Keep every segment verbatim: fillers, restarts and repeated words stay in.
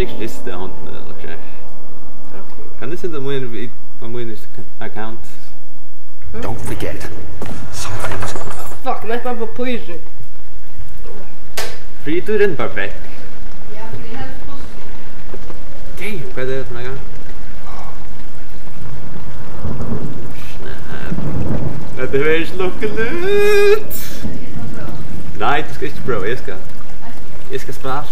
Ikki lista hondina ella okkurt. Ok. Kann eg senda mín við á mín account? Don't forget, sometimes Fuck, veit man pappír. Fordi tú rennur bara vekk. Ja, fordi hann er pussy. Damn, hvat er tað, sum er í gang? Snap. Hetta er ikki lukkuligt. Nei, tú skal ikki prøva, eg skal. Eg skal spæla.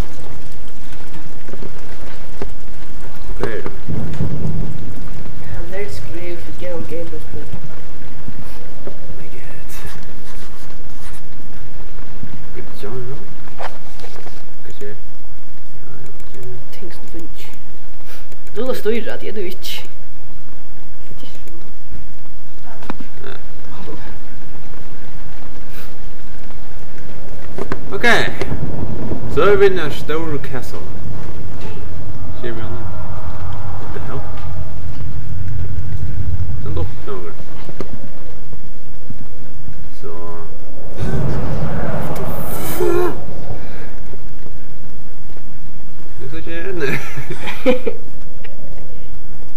Hvar er tað? Hann lærir skriva fyri góðum gameplay-spæli. Oh my god. Good job, no? Hvat sker? Nei, ok. Ting sum funkar. Tú ert at stýra, tað er tú ikki. Ja. Ok. So eru vit í einum stórum castle. Sigi eg við hann. What the hell? Stand upp, Knútur. So. What the fuck? Eg sá ikki hana.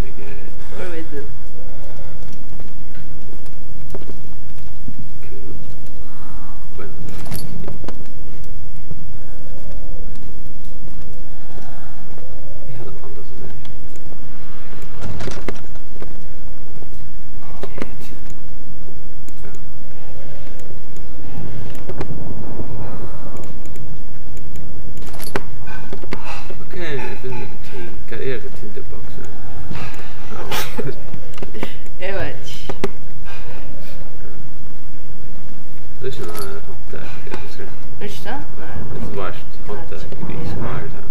Ok. Hvar veit tú? Cool. Bueno. Eg havi ein annan, so tað. Shit. Ja. Ok, eg finni nakrar ting. Hvat er hetta tinderbox? Eg veit ikki. Tað er ikki nakað handtak, ella hvat skal eg? Ikki tað? Nei. Tað er svart handtak, tað er ikki smart, tað.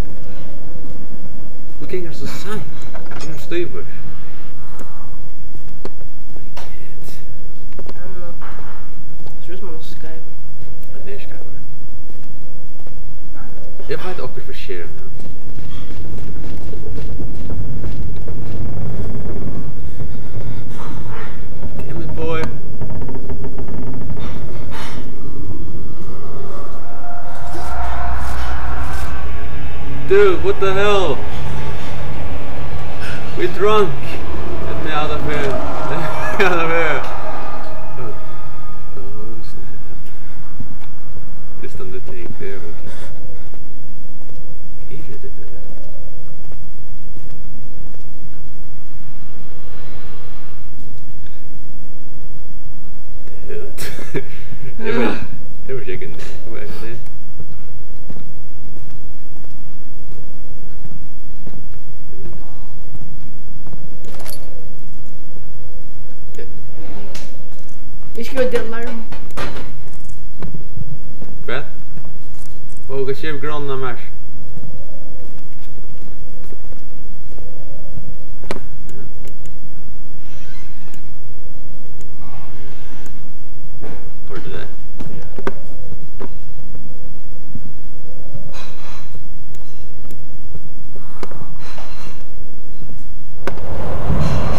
Hví gongur so seint? Hví er hann stívur? Shit. Hann er, sær út sum hann er skeivur. Hann er skeivur. Eg veit okkurt fyri seg, ja. Damn it, boy. Dude, what the hell? We drunk. Get me out of here. Get me out of here. Oh, oh, snap. This time the tank there, okay. Hvat er hetta fyri nakað? Dude. Eg vil, eg vil sjekka inn. Hvat er tað? Eg skal gera alarm. Hvat? Ó, hvat skjer við grónum á mær? Hoyrdi tú tað? Ja.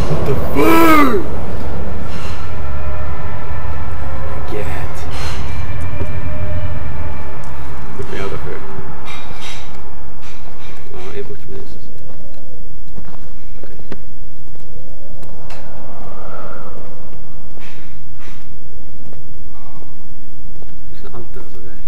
What the fuck? Get. Put me out of here. Á, eg brúkti meg. Ok. Hvussu er aldurin so der?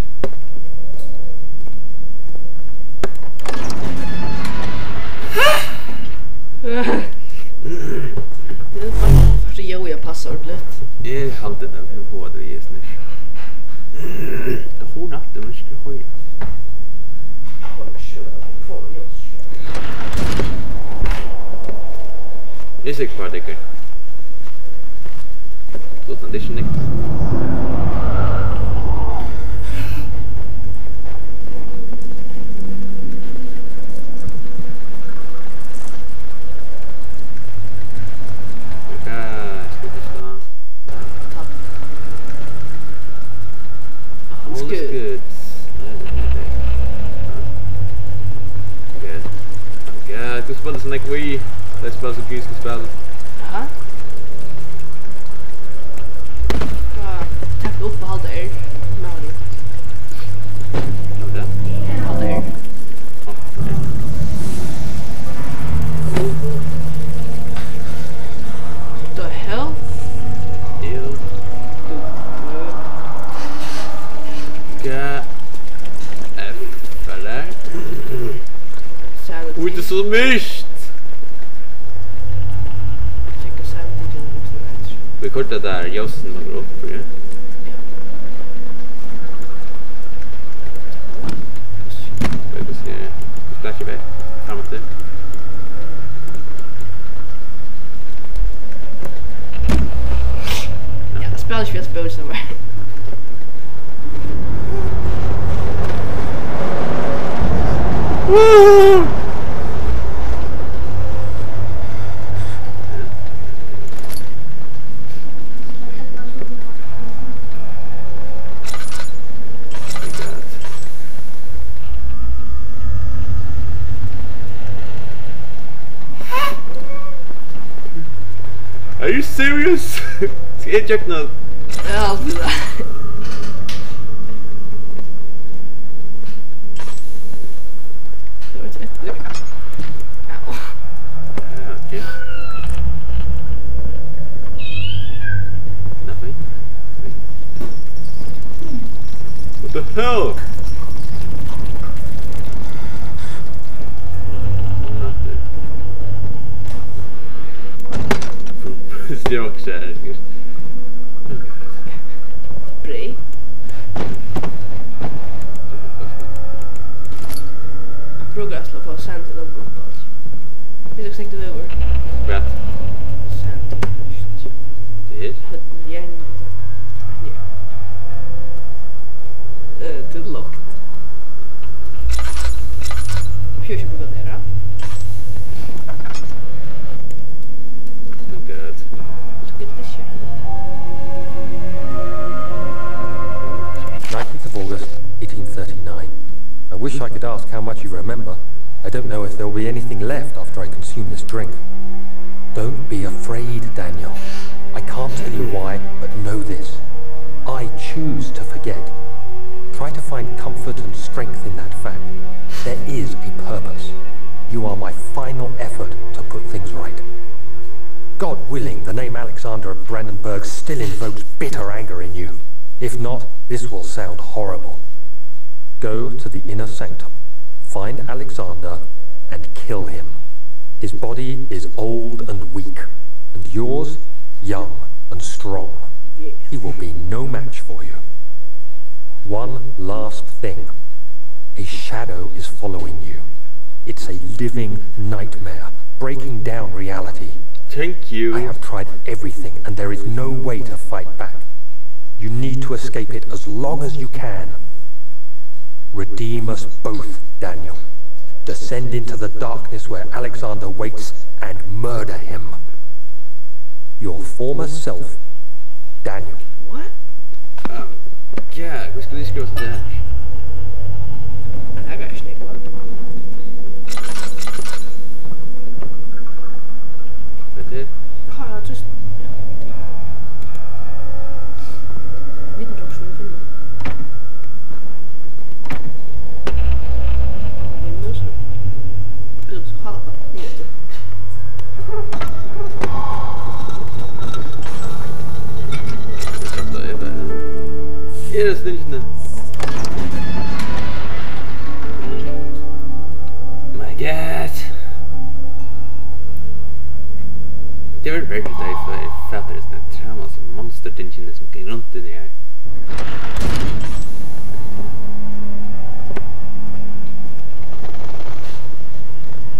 Ljóðið passar ordiligt. Eg haldi tað, vit fáa tað, eg snýr. Hurðin aftur, men ikki hoyra. Eg eri sikkur uppá, at tað er. Uttan tað er ikki nógv. Hvat skal eg fyrst á? All is good. Nei, nei, nei. Ok. Ok, tú spælir so nógv Wii. Tað er spæl sum Gud skal spæla. Aha. Ja, tak upp og halda R. Mario. Hvat er tað? Halda R. Á, ok. So myrkt! Tjekka sendingina, hvat tað er. Vit koyrdu tað har ljósini vóru upp fyri. Ja. Vit skulu, vit skulu vekk. Fram eftir. Ja, spæl ikki við at spóla saman. Are you serious? Skal eg gjøgna? Ja, alt det der. Det var ikke et. Au. Ja, okay. Nothing. What the hell? Nothing. Sjokk, sier jeg. Spray. Brukar til at fáa sand ella gumpa, altso. Vit hava snakket over. Hvat? Sand. Det her? Høvdin, hjernen. Ja. Øh, det er lukket. Skal vi ikke bruke det, da? Oh, God. Look at this shit. Nineteenth of August, eighteen thirty-nine. I wish I could ask how much you remember. I don't know if there will be anything left after I consume this drink. Don't be afraid, Daniel. I can't tell you why, but know this. I choose to forget. Try to find comfort and strength in that fact. There is a purpose. You are my final effort to put things right. God willing, the name Alexander of Brennenburg still invokes bitter anger in you. If not, this will sound horrible. Go to the inner sanctum, find Alexander, and kill him. His body is old and weak, and yours young and strong. Yes. He will be no match for you. One last thing. A shadow is following you. It's a living nightmare, breaking down reality. Thank you. I have tried everything, and there is no way to fight back. You need to escape it as long as you can. Redeem us both, Daniel. Descend into the darkness where Alexander waits and murder him. Your former self, Daniel. What? Oh, God, hvat skal eg skriva til tað her? Hann er ikki nógv. Hvat er? Ha, just, ja. Vit eru okkum finna. Her er stingini. My God. Tað verður verri, tá eg fái fatur í hesum traumasu monstertingini, sum ganga runt inni her.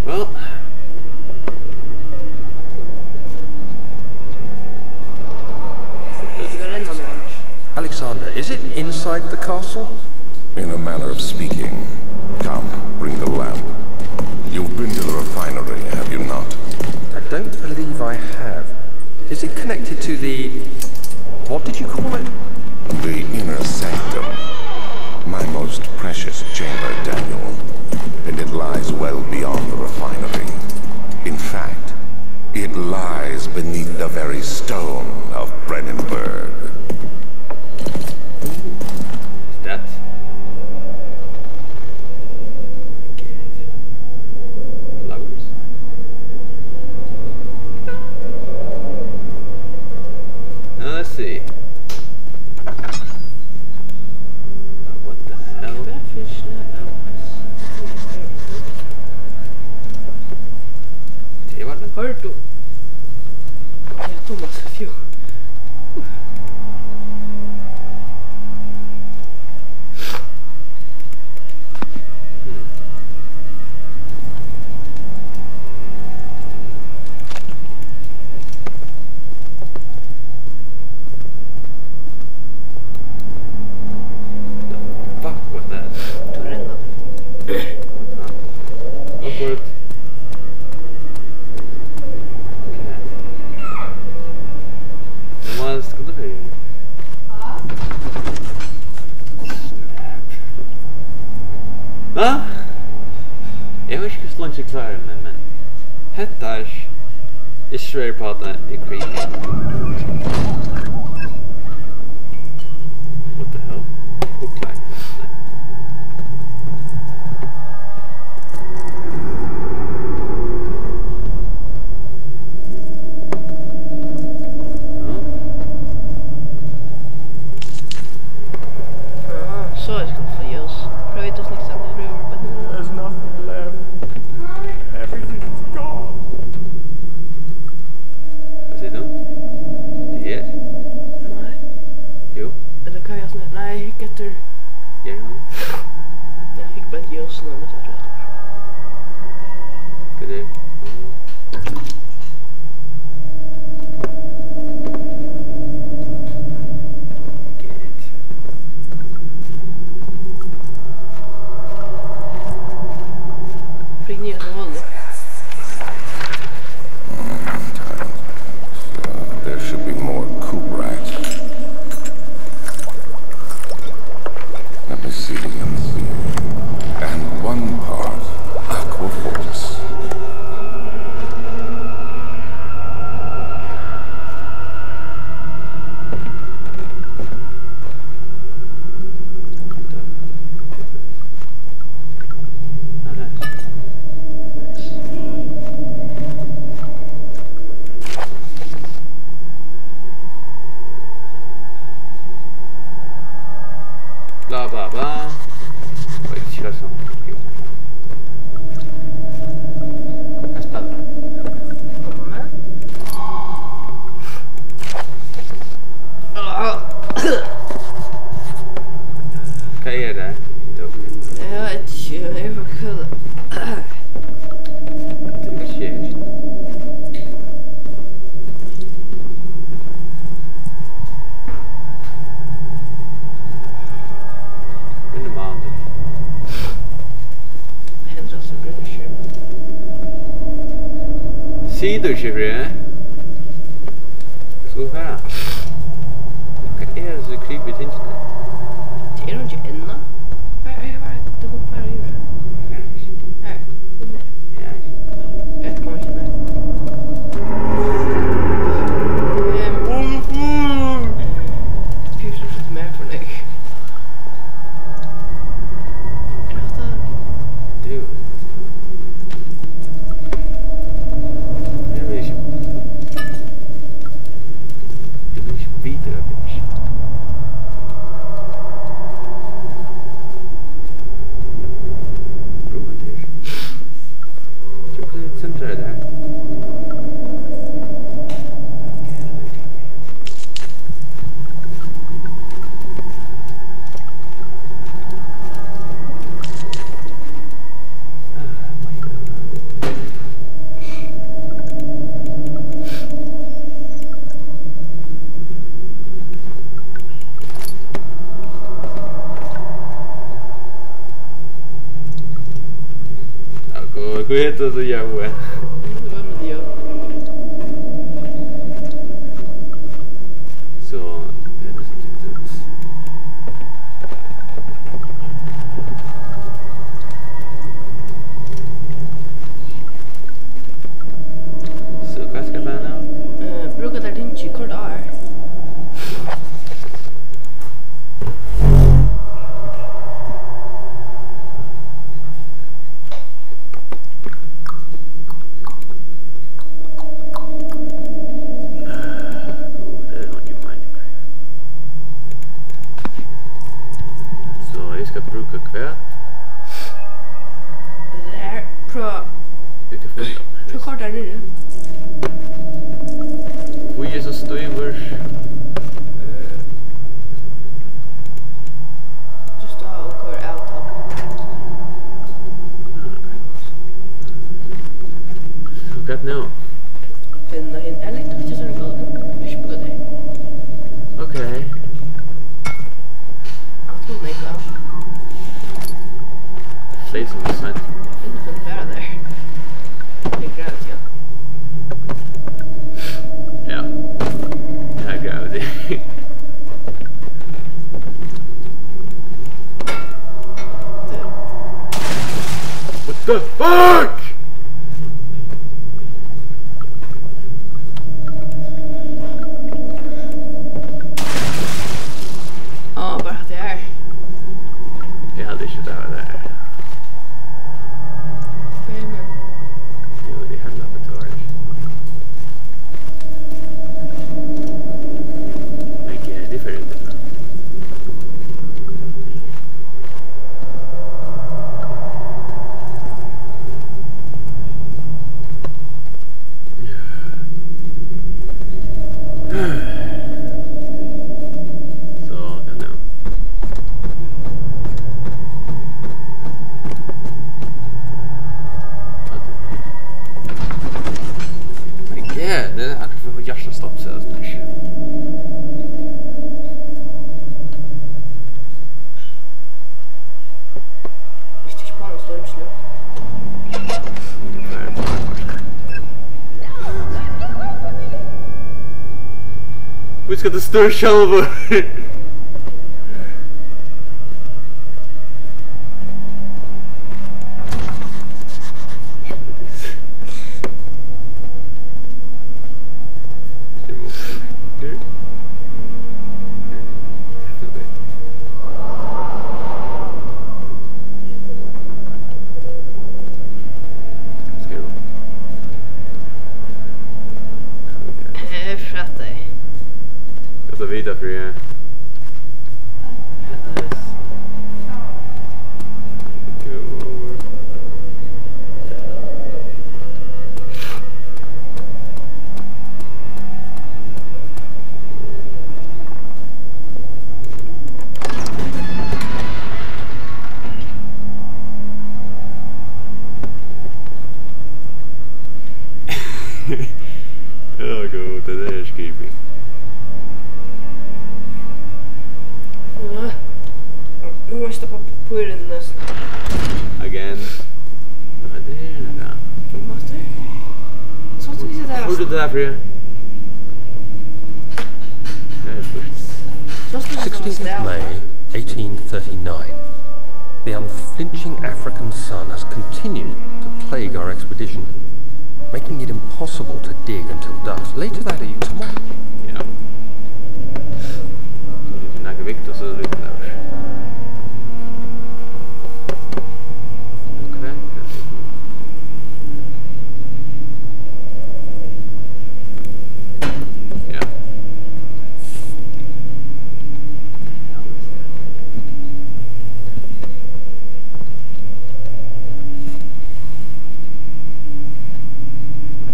Well. Alexander, is it inside the castle? In a manner of speaking. Come, bring the lamp. You've been to the refinery, have you not? I don't believe I have. Is it connected to the, what did you call it? The inner sanctum. My most precious chamber, Daniel. And it lies well beyond the refinery. In fact, it lies beneath the very stone of Brennenburg. Is that? Flowers? Now, let's see. Uh, what the hell? Hvat fyri slag av S? Út af fyri. Hva? Eg veit ikki, hvussu leingi eg klári meg, men hetta er, eg sverji upp á tað, er creepy. What the hell? Okay. Ah, so eg skal fáa ljós. Prøvi tú snakka saman við røður, but no. There's nothing left. Everything's gone. Hvat sigur tú? Tað her? Nei. Jú. Ella hvat er tað? Nei, hygg eftir. Ger hon? Eg fekk bara eitt ljós, men tað er so trøtt. Hvat er? Get. Fekk nýggja holu. There should be more coop rats. Let me see. And one part aqua fortis. Bla, bla, bla. Veit ikki hvat sum. Jú. Hvat spælir? Hvat er tað? Eg veit ikki, eg eri forkølað. Tað er ikki her. Hvønn mánadag? Hendan sum brúkar skermin. Sig tú ikki, Freyja. Skulu vit fara? Hvat er hasi creepy tingini? Tað er hon ikki enn. Hvar er, hvar er, tú kom bara yvir. Her. Her, kom her. Eg kom ikki nær. Ehm, fyrst og fremst meir fornøgd. Er hatta? Dude. Eg vil ikki, eg vil ikki bita teg, bitch. Brúka tær. Tú kann senda tær tað. Hvat, hvat heter tú, Jói? So, hvat er tað, tú, tú? So, hvat skal eg fara nú? Eh, brúka teir tingini, koyr á her. Ah, gud, tað er einki meining. So, eg skal brúka hvat? Tað her, prøva. Eg kann finna. Prøva at koyra tað niðri. Hví ert so stívur? Eh, just á og koyr av, tá. Hvat nú? Finna hin, eg leggi ikki so nógv, ikki brúka tey. Okay. Alt kom nógv av. Fleyg sum ein seitur. Finn, finn bara har. Eg gravi teg. Ja. Eg havi gravið teg. What the fuck? Á, bara hatta her. Eg haldi ikki, tað var tað. Hvat er tað? Jú, tað er hella betalt. Men, eh, tað fer út, tað. So, hvat nú? Hvat er tað? Men ja, tað er akkurát fyri at fáa hjartastopp, so er tað ikki. Ikki spæla so leingi nú. Hví skal tú stúra sjálvur? Eg frætti. Gott at vita, Fríða. Åh, gud, det der er creepy. Nå. Nú er stoppa pappírini næstan. Again. Hvat er tað her, nakað? Umaftur. Sást tú ikki tað? Hørdu tú tað, Fríða? Tað er fult. Sást tú ikki tað? Sixteenth of May, eighteen thirty-nine. The unflinching African sun has continued to plague our expedition, making it impossible to dig until dusk. Later that evening, tomorrow. Ja. Nú er tað nakað viktigt, so er tað viktigt. Hvat? Ja.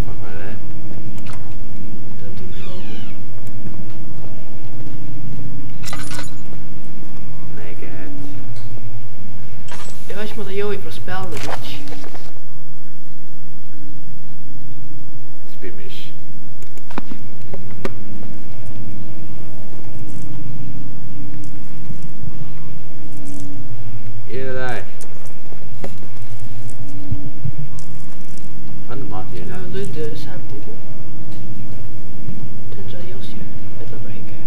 Fuck var tað? Naked. Eg veit ikki, um tað er Jói frá Spæl, eg veit ikki. Spyr meg ikki. Eg eri har. Hann er matur. Tað er lítið sandi, tú. Tendra ljósið. Ella bara hygga.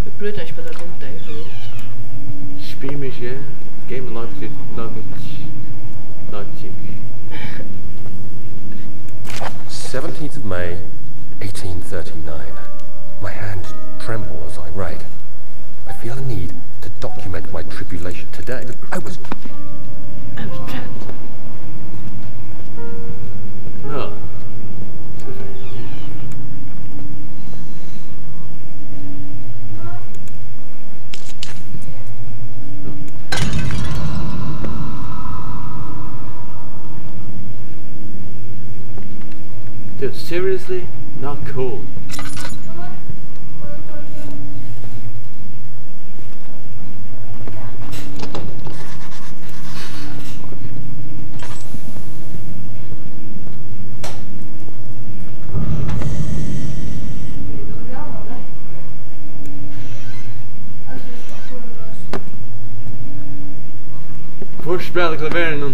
Vit brúka ikki bara vindeygað út. Spyr meg ikki. Game logic, logic, logic. Seventeenth of May, eighteen thirty-nine. My hands tremble as I write. I feel a need to document my tribulation today. I was, I was trapped. No. Dude, seriously? Not cool. Hvør spælir klaver nú?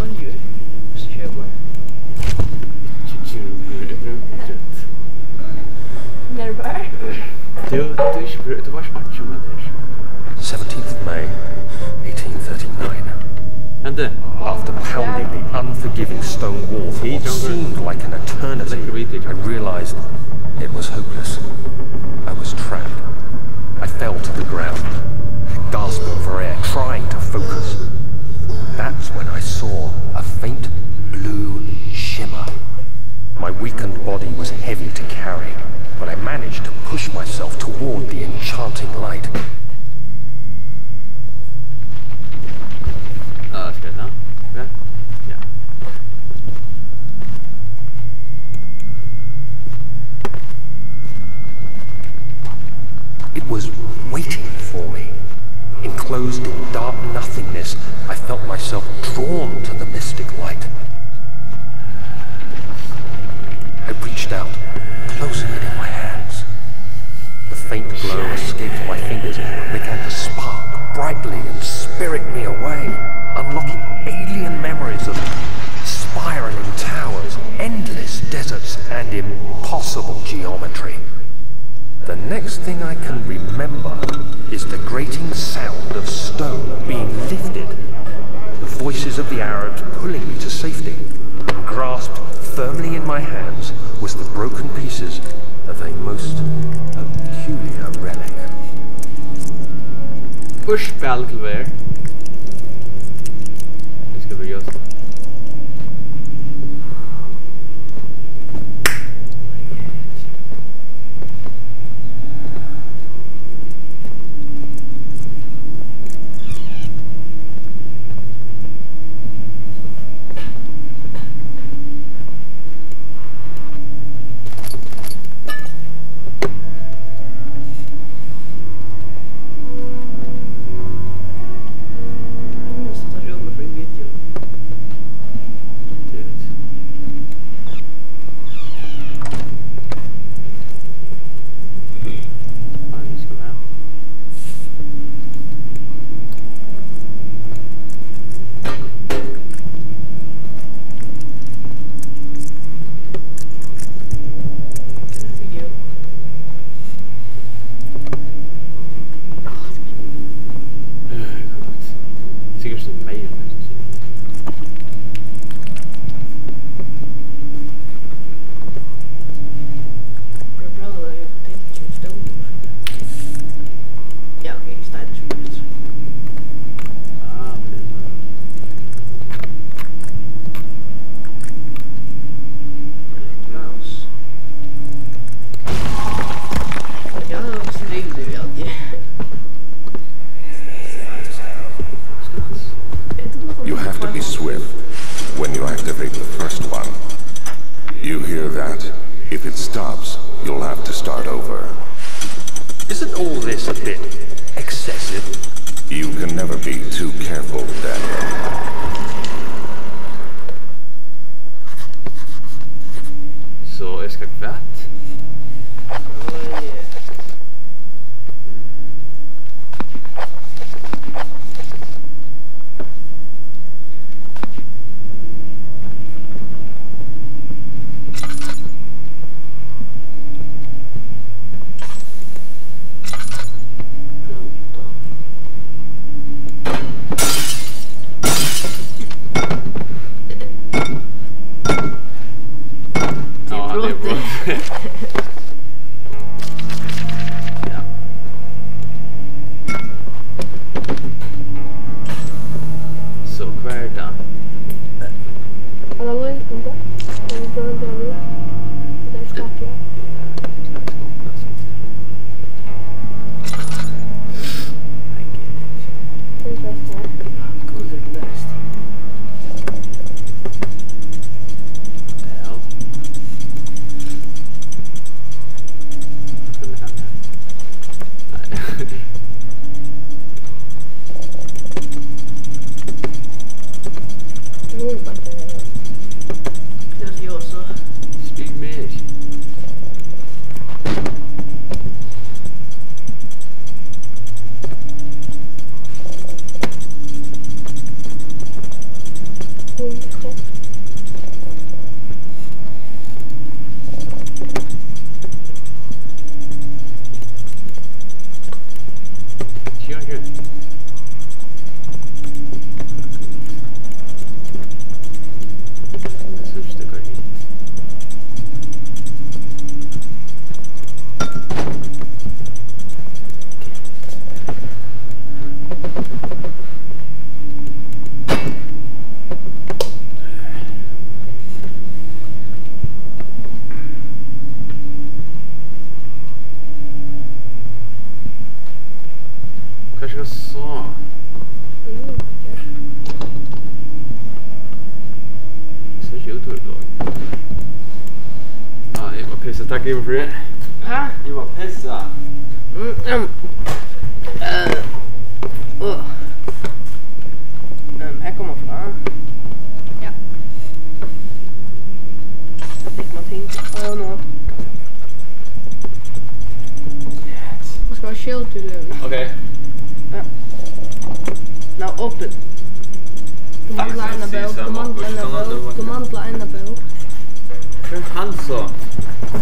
Oljur, so kemur. Nervar. Tú, tú er ikki brú-, tú var ikki ordentlig med det. Seventeenth of May, eighteen thirty-nine. Hendi. After pounding the unforgiving stone wall for what seemed like an eternity, I realized it was hopeless. I was trapped. I fell to the ground, gasping for air, trying to focus. That's when I saw a faint blue shimmer. My weakened body was heavy to carry, but I managed to push myself toward the enchanting light. Ah, skal jeg ta? Ja. Ja. It was waiting for me. Enclosed in dark nothingness, I felt myself drawn to the mystic light. I reached out, closing it in my hands. The faint glow escaped my fingers, began to spark brightly and spirit me away, unlocking alien memories of spiraling towers, endless deserts, and impossible geometry. The next thing I can remember is the grating sound of stone being lifted, the voices of the Arabs pulling me to safety. Grasped firmly in my hands was the broken pieces of a most peculiar relic. Hvør spælir klaver? Eg skal byrja. Sikkurt sum meir enn tað, sum sigur. Bara prøva at lata tykja í stólinum. Ja, ok, steinur sum er betri. Ah, tað er so. Mouse. Ja, tað var strikt, ja. You have to be swift when you activate the first one. You hear that? If it stops, you'll have to start over. Isn't all this a bit excessive? You can never be too careful, Daniel. So, eg skal hvat? Ja, tað er brotið. Ja. So, hvar er tað? Alla lív, um tað. Tað er brotið av lív. Tað er skapið. Ja, tað er skapið, altso. Tað er best her. Gud, tað er best. Spyr meg ikki. Hvat skal so? Sær ikki út, tú ert dóin. Á, eg má pissa. Takk yvir fyri. Ha? Eg má pissa. Mm, mm. Eh, åh. Ehm, her koma fleiri. Ja. Fekk man ting. Á, ja, nú. Yes. Hon skal vera skjótur í løtuni. Ok. Ja. Ná, opið. Tú manglar eina bók, tú manglar eina bók, tú manglar eina bók. Hvør er hann so?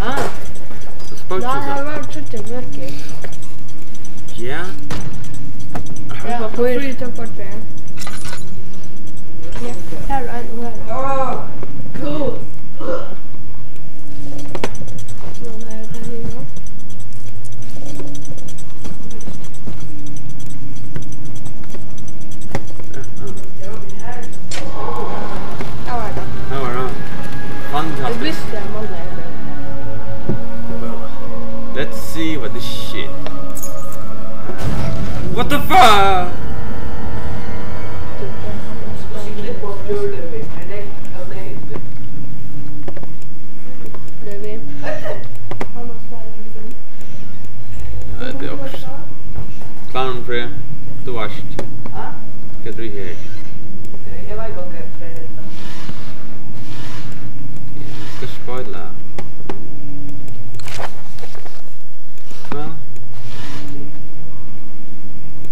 Ah. So spurdi. Ja, eg sá. Her var tríggjar bøkur. Ja. Ja, pappír. Frítt uppá tvær. Ja, her er ein og her er ein. Ah, cool. Her var tað. Her var tað. Fantastiskt. Eg visti, at mann lærir. Well, let's see what this shit. What the fuck? Levi. Nei, tað er okkurt. Kláran fyri, tú veitst. Ha? Hvat er her? Eg veit ikki, hvat er hetta. Eg skal spæla. Hvat?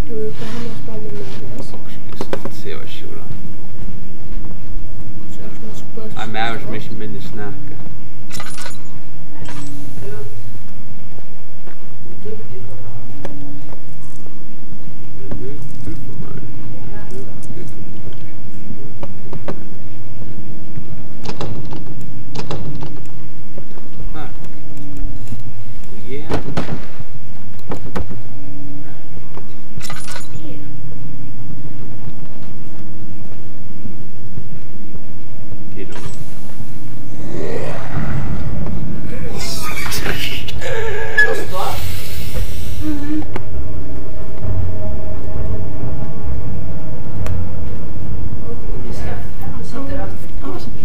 Tú ert bara heima og spælir Minecraft. Okkurt, eg skal siga, hvat skjúla. Ein maður, sum ikki minnist nakað.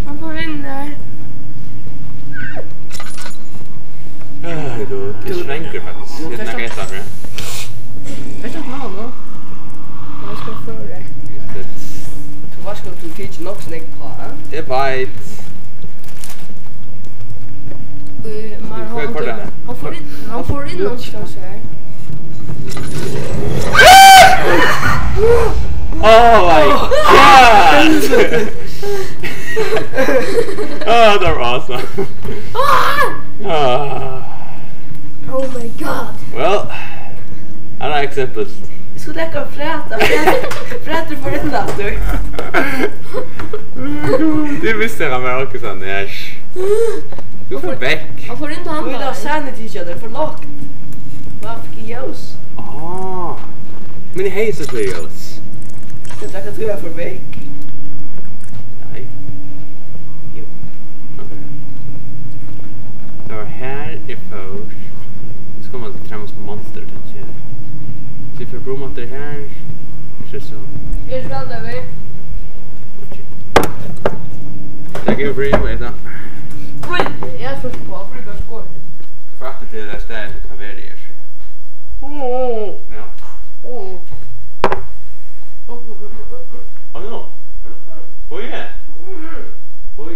Hann fór inn har. Ah, tú ert svangur, faktiskt. Eg taki hetta fyri. Ert tú mamma? Hvat skal eg fáa tær? Tú veitst, tú hevur tikið nokk so nógv uppá, ha? Eg veit. Eh, men hann, hann fór inn, hann fór inn nokk so, sær. Oh my God! Oh, that was awesome. Ah. Oh my God. Well, hann er eksempel. Eg skuldi ikki fara at fræta, fræta, fræta fór inn aftur. Tú visti, hann var akkurát sånn, æsj. Tú fór vekk. Hann fór inn til hann. Tú vil ha sanity, tað er for lágt. Hvat fekk eg ljós? Ah. Men eg hevði so tvey ljós. Eg trakk at tú var for vekk. Nei. Jú. Ok. Tað var her eg fór. So kom hann til Trammast Monster, tenkti eg. So eg fór brúma aftur her. Ikki so. Eg spældi við. Ok. Takk yvir fyri, hvat er tað? Free! Eg er fyrst på, free best score. Frættir til at staðin til klaverið er. Mm. Ja. Mm. Hold nú. Hví? Hví?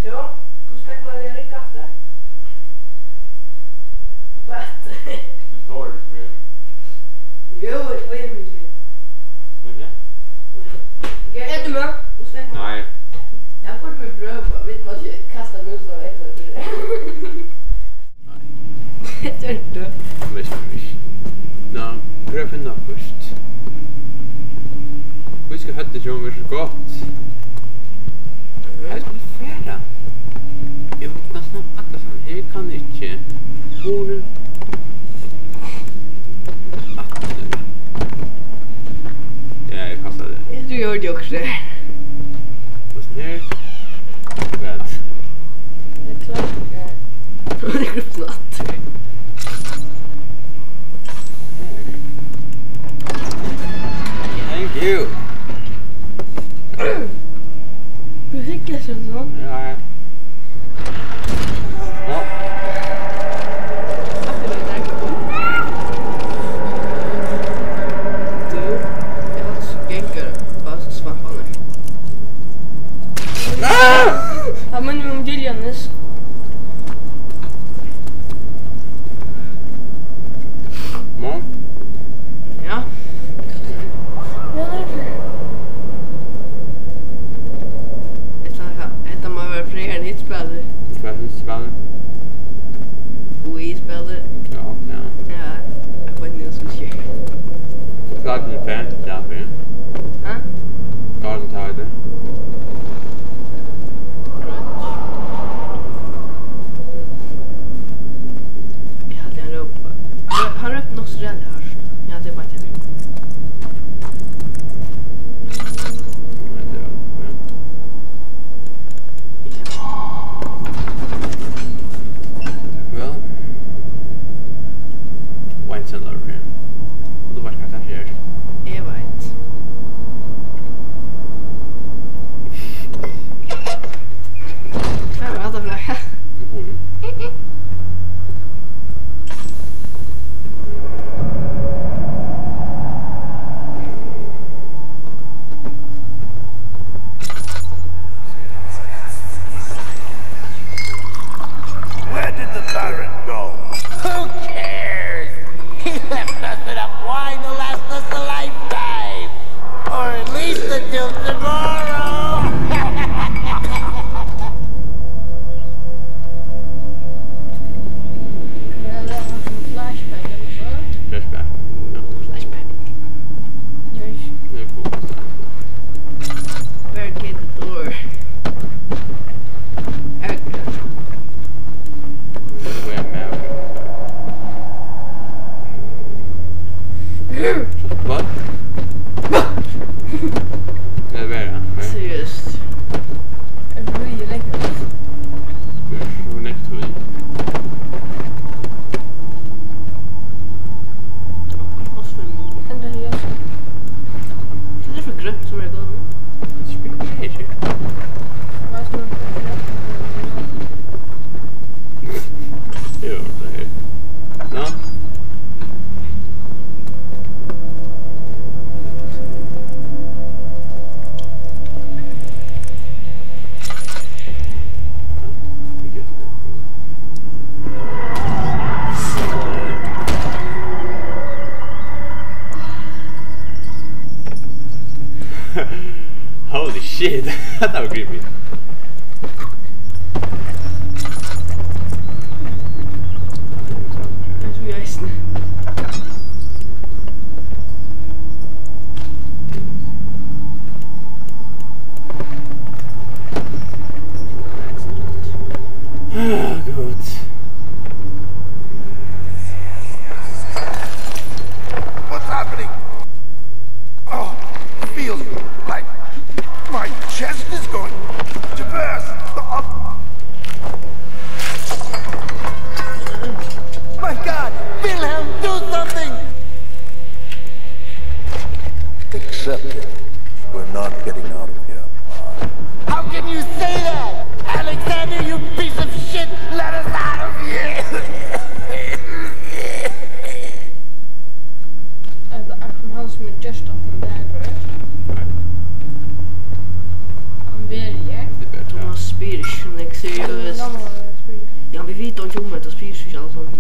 So, hvussu fekk mann tað at rigga aftur? What? Tú torir ikki meir. Jú, eg torir ikki. Hví ikki? Jú. Ert tú við? Nei. Eg búði við prøva, vit má ikki kasta músina vekk, so fyri. Nei. Gjørdi. Hann veist ikki. Ná, prøv at finna okkurt. Hví skal høvdið hjá honum vera so gott? Hvar skal eg fara? Eg hugdi næstan allastaðni. Eg kann ikki. Hurðin. Aftur. Ja, eg kasti tað. Eg trúgvi, eg hoyrdi okkurt har. Hvussu her? Hvat? Eg klári ikki. Hon er gruppen aftur. Thank you. Tú hyggur so. Ja, ja. Ja. Tú, eg havi gengur á svamparnar. Ah! Hann minnir meg um Giljanes. Má? Ja. Hetta, hetta má vera frægari enn hitt spælið. Hvat er hitt spælið? Wii-spælið. Ja, ja. Ja, eg veit ikki, hvat skal ske. Forklar til fan, ja, fyri. Hæ? Hvat er tað, tað er? Eg haldi, hann rópar. Hann, hann rópar nokk so ræðuliga hart. Ja, tað er bara tað. Well, wine cellar over here. Tú veitst, hvat tað er. Eg veit. Hvat var hatta fyri nakað? Mhm. Where did the Baron go? Who cares? He left us enough wine to last us a lifetime. Or at least until tomorrow. Flashback, ella hvat? Flashback. Ja. Flashback. Yes. Tað er cool. Barricade the door. Hvat? Hvat er tað? Seriøst. Er tað ríðiligt? Tú ert so nógv tíð. Hvat er tað fyri grønt, sum er gott? Tað spyr eg ikki. Jú, tað er. Ná. Holy shit, that was creepy. Eg trúði eisini. Ah, gud. What's happening? Oh, it feels like my chest is going to burst. My God, Wilhelm, do something! Accept it. We're not getting out of here alive. How can you say that? Alexander, you piece of shit, let us out of here! Ella er tað hann sum er gjørt at hann er her, bror? Nei. Hann verður her. Tað er bara Thomas spyr ikki so nógv, seriøst. Ja, men vit vita ikki um hetta, spyr ikki alt sånt.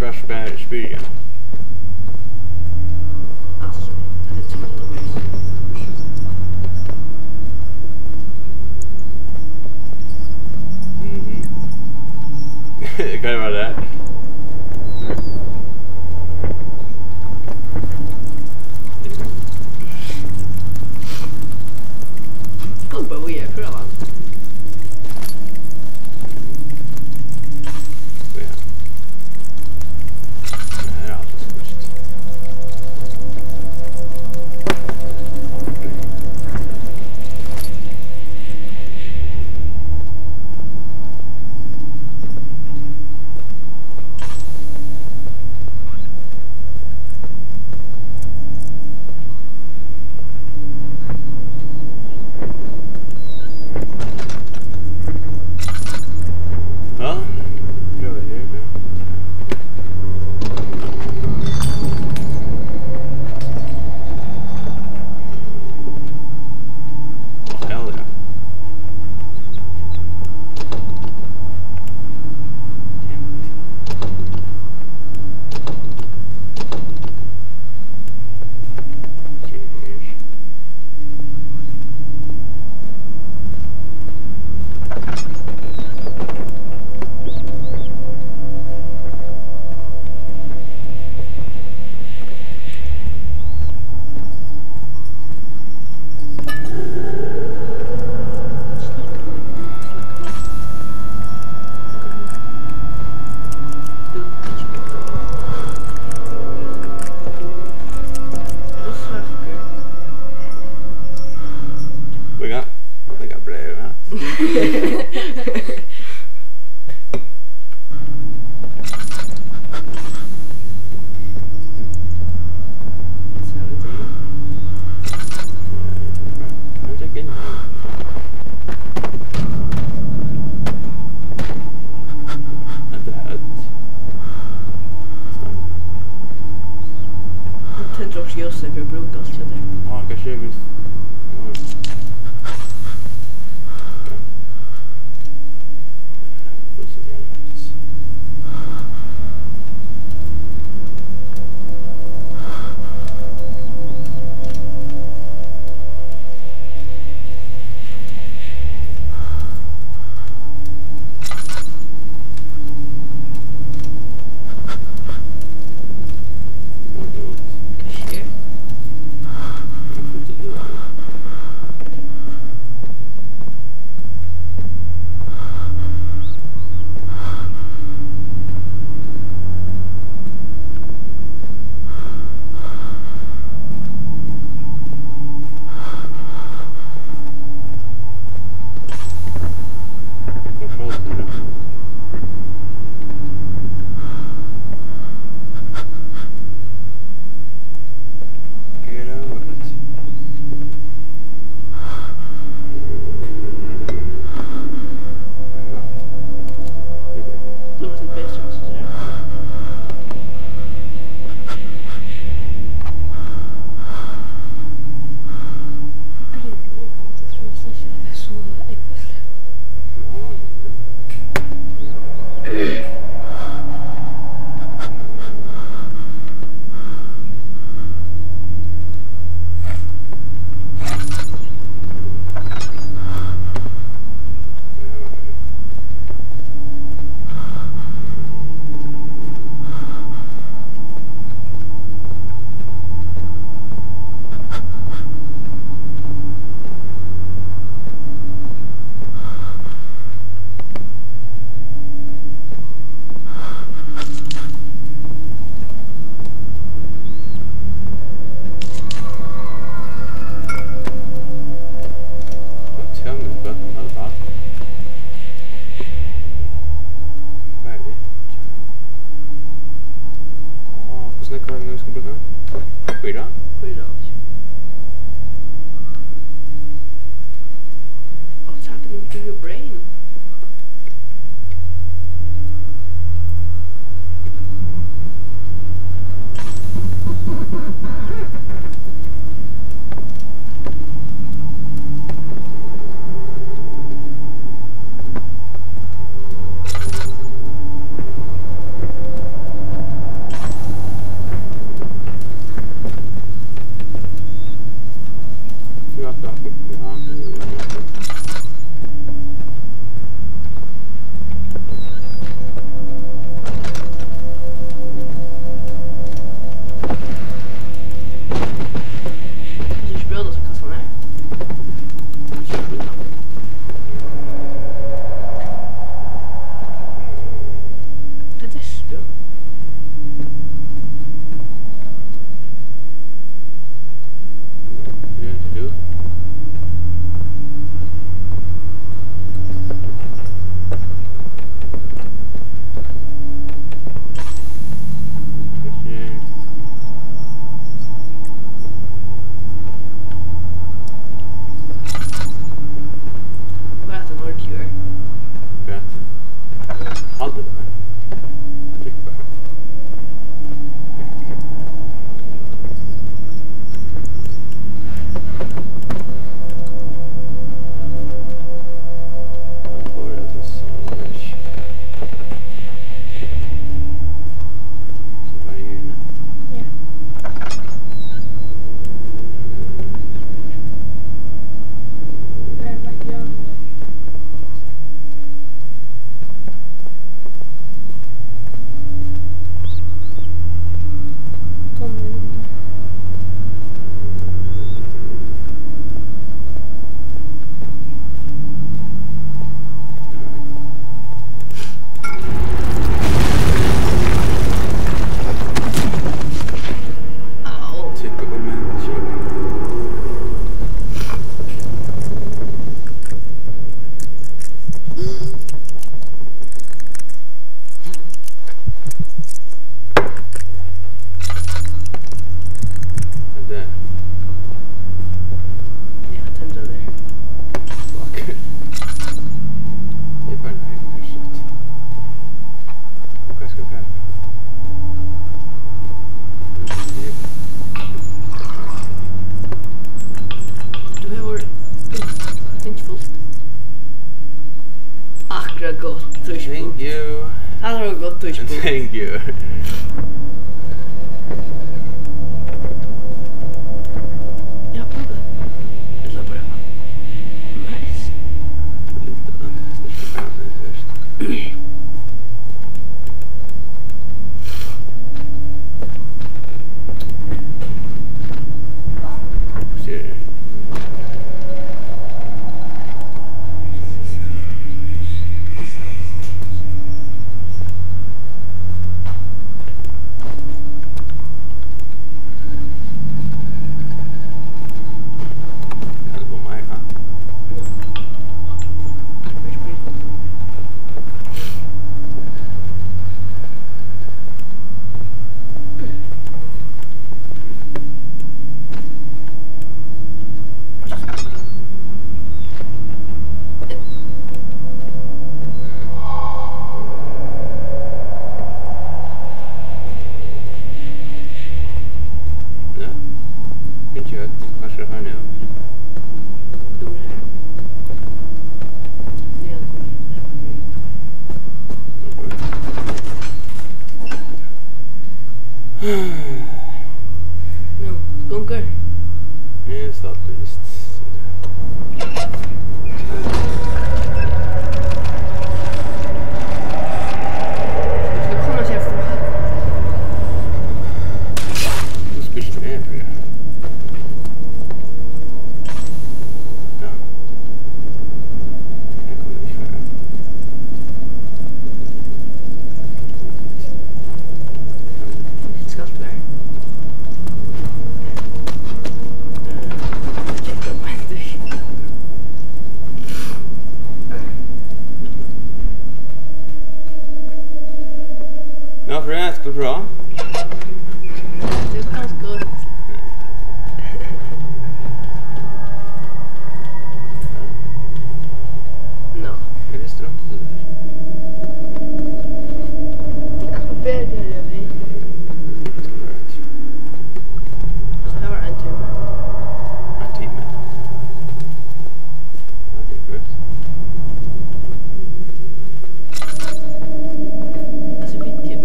Bara spyr, spyrja. Altso, tað er sum at Mhm. Hvat var tað? Kom bara víðari, prøva. Ja. Ja, ja, tað er so gott. Ja, prøva her. Áh, hell yeah. Damn it. Líka, líka breyð, ja. Hetta er høvd. Tendra okkurt ljós, eg fer at brúka alt hjá tær. Á, hvat skjer, hvis Get over it. Nú var tað betri, altso, ja. Tað er so ógvusligt. Tell me about the motherfucker. Hvat er tað? Áh, hvussu nógv er tað, vit skulu brúka? Fýra? Fýra. Og so er tað mín dýra brain. Haldi tað. Trykk bara. Hann fór at lesa. So var eg her. Ja. Typical man shit. Hvat er tað? Ja, tendra tær. Fuck. Eg fari nú heim, er skjótt. Hvat skal eg fara? Tú hevur fingið fult. Akkurát gott tíðspunkt. Thank you. Akkurát gott tíðspunkt. Thank you. Ja, prøv tað. Ella bara. Nice. Lítið, styrkja fram, tað er verst. Ja. Ikki høgt. Hvar skal eg fara nú? Úr her. Niðan. Nú, gongur. Eg staddi vist. Skal koma sær frá. Tú spyrst meg, Fríða. Ja. Her kann man ikki fara. Skalt vera. Eh, tjekka beint í. Nå, for jeg skal prøve. Du kan godt. Nå. Er det stramt, det der? Ja, bedre, eller vi? Her var ein tími. Ein tími. Ja, det er godt. Altso, video.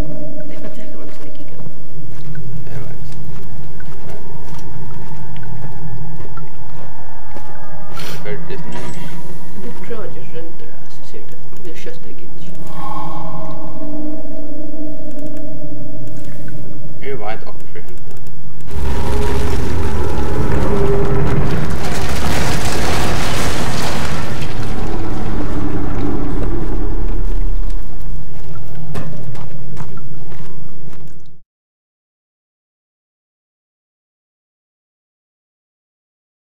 Eg kann taka nokk, so eg giggar. Eg veit. Ferdigt nú. Tú prøvar at gera royndir, altso, sigur tú. Tað er skjótt, eg giggi. Eg veit, ok.